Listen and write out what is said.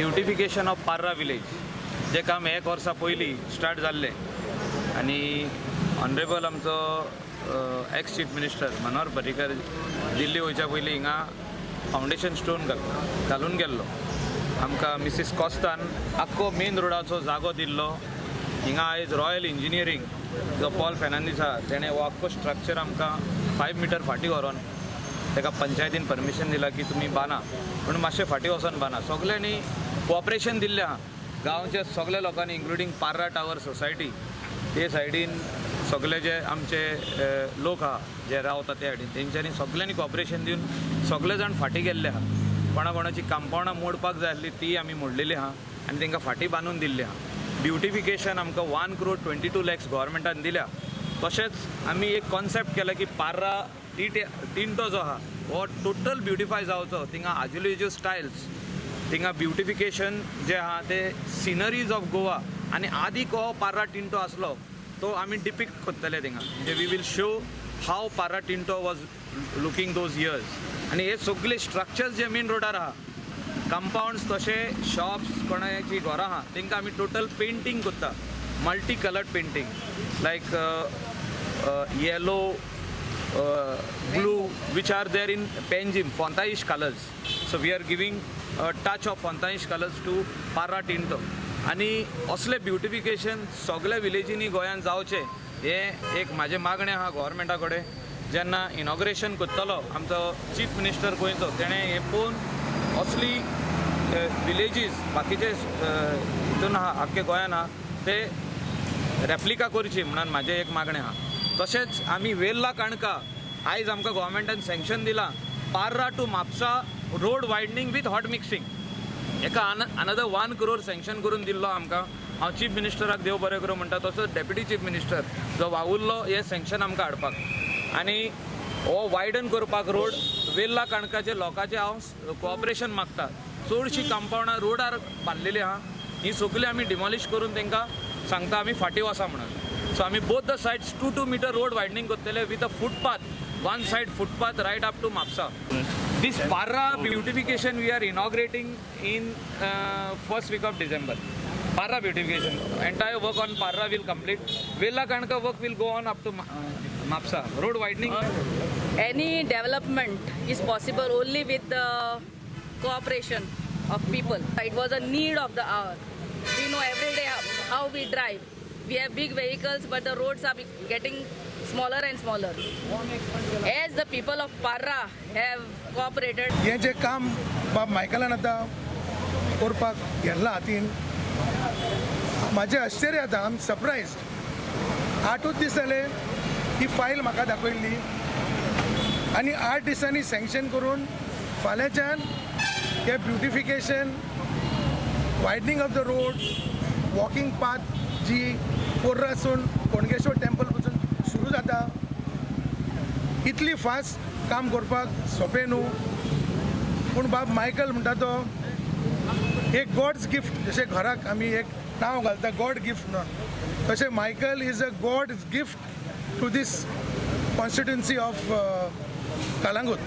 Beautification of Parra village जें काम एक वर्सा पयलीं स्टार्ट जाल्लें आनी ऑनरेबल आमचो ex chief minister Manohar Parrikar Delhi वयच्या पयलीं हिंगा फावंडेशन स्टोन घालून गेल्लो. आमकां मिसीस कॉस्तान आख्खो मेन रोडाचो जागो दिल्लो. हिंगा आयज रॉयल इंजिनियरींग जो पॉल फेर्नांदीस आहा, तेणें हो आख्खो स्ट्रक्चर आमकां 5 मिटर फाटीं व्हरोन ताका पंचायतीन परमिशन दिलां की तुमी बांदा, पूण मातशें फाटीं वचोन बांदा. सगल्यांनी कोऑपरेशन दिल्लें आहा गांवच्या सगल्या लोकांनी, इन्क्लुडींग पार्रा टावर सोसायटी. ते सायडीन सगळे जे आमचे लोक आहा, जे रावता त्या सायडीन, तेंच्यांनी सगल्यांनी कॉपरेशन दिवन सगळे जाण फाटीं गेल्ले आहा. कोणा कोणाची कंपावंडां मोडपाक जाय आसली, ती आमी मोडलेली आहा आनी तांकां फाटीं बांदून दिल्ली आहा. ब्युटिफिकेशन आमकां 1 क्रोड 22 लॅक्स गोवोरमेंटान दिल्या. तशेंच आमी एक कॉन्सेप्ट केला की पार्रा टिंटो जो आहा हो टोटल ब्युटिफाय जावचो. थिंगा आजुलेज्यो स्टायल्स, थिंगा ब्युटिफिकेशन जे आहा ते सिनरीज ऑफ गोवा आनी आदी को पार्रा टिंटो आसलो तो आमी डिपिक्ट करतले थिंगा. म्हणजे we will show how Parra Tinto was looking those years. आनी हे सगळे स्ट्रक्चर्स जे मेन रोडार आहा, कंपाउंड्स, तशे शॉप्स, कोणाची घरां आहा, तांकां आमी टोटल पेंटींग करता, multi coloured painting like yellow, blue, which are there in Panjim, Fontainhas colours. So we are giving a touch of Fontainhas colours to Parra Tinto. आनी असले ब्युटिफिकेशन सगल्या विलेजींनी गोंयांत जावचें हें एक म्हाजें मागणें आहा गोवोरमेंटा कडेन. जेन्ना इनॉग्रेशन करतलो आमचो चीफ मिनिस्टर गोंयचो, तेणें हें पळोवन असली विलेजीस बाकीचे हितून आहा, आख्खे गोंयान आहा, ते रेप्लिका करची म्हणून म्हाजें एक मागणें आहा. तशेंच आमी वेर्ला काणका आयज आमकां गोवोरमेंटान सँक्शन दिलां, Parra to Mapusa road widening with hot mixing. हेका अनदर 1 क्रोर सँक्शन करून दिल्लो आमकां. हांव चीफ मिनिस्टराक देव बरें करूं म्हणटा, तसोच डेप्युटी चीफ मिनिस्टर जो वावुरलो हें सँक्शन आमकां हाडपाक आनी हो वायडन करपाक रोड. वेर्ला काणकाचे लोकांचें हांव कोऑपरेशन मागता. चडशीं कंपावंडां रोडार बांदलेलीं आहा, ही सगळीं आमी डिमॉलिश करून तांकां सांगता आमी फाटीं वचा म्हणून. सो आमी both the sides 2-2 meter road widening करतले with a footpath, one side footpath right up to Mapusa. This Parra beautification we are inaugurating in first week of December. Parra beautification, entire work on Parra will complete. Velha Canacona work will go on up to Mapusa. Road widening. Any development is possible only with the cooperation of people. It was a need of the hour. We know every day how we drive. We have big vehicles, but the roads are getting smaller and smaller. As the people of Parra have cooperated, हें जें काम बाब मायकलान आतां करपाक घेतलां हातीन, म्हाजें आश्चर्य जाता. I am surprised. 8ूच दीस जाले ही फायल म्हाका दाखयल्ली आनी 8 दिसांनी सँक्शन करून फाल्यांच्यान हें beautification, widening of the road, walking path जी पोर्रासून कोणगेश्वर टेम्पल पासून सुरू जाता, इतली फास्ट काम करपाक सोंपें न्हू. पूण बाब मायकल म्हणटा तो एक गॉड्स गिफ्ट. जशें घराक आमी एक नांव घालता गॉड गिफ्ट म्हणून, तशें Michael is a God gift to this constituency of Calangute.